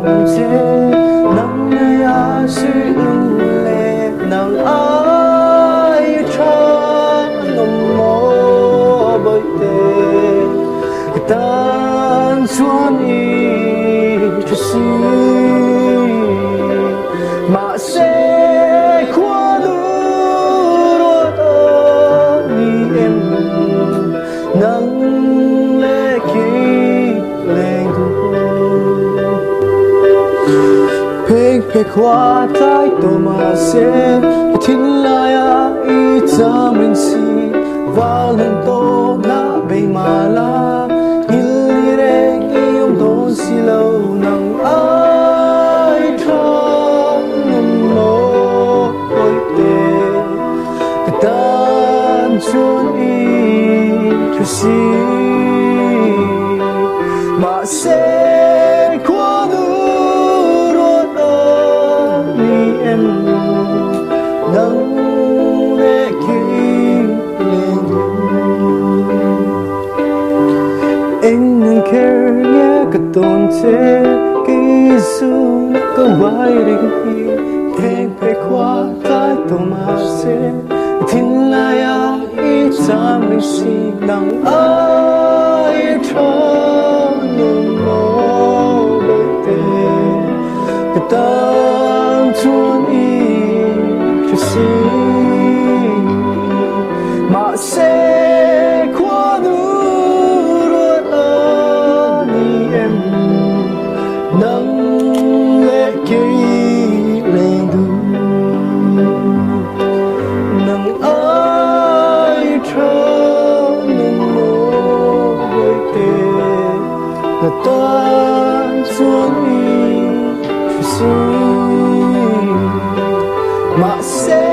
che nang neia sui lung le nang ai tha an awm maw bawihte ka tan chuan i tha si mahse khuanu ruat a ni em nang le kei leng duh. Pheng phe khua tlai tawh mahse ka thinlai ah i cham reng si val hun tawh na bei mah la ngil ni reng i awm dawn si lo nang ai tha ngam maw hawihte ka tan chuan i thu si mahse khuanu ruat a ni em nang leh kei leng dun. Eng nang kher nge ka tawn che kei zu ka uai reng hi theng phe khua tlai tawh mahse thinlai ah i cham reng si nang ai tha nuam maw bawihte ka tan chuan i tha si mahse khuanu ruat a ni em nang leh kei leng duh nang ai tha nung maw bawihte ka tan chuan i tha si mahse.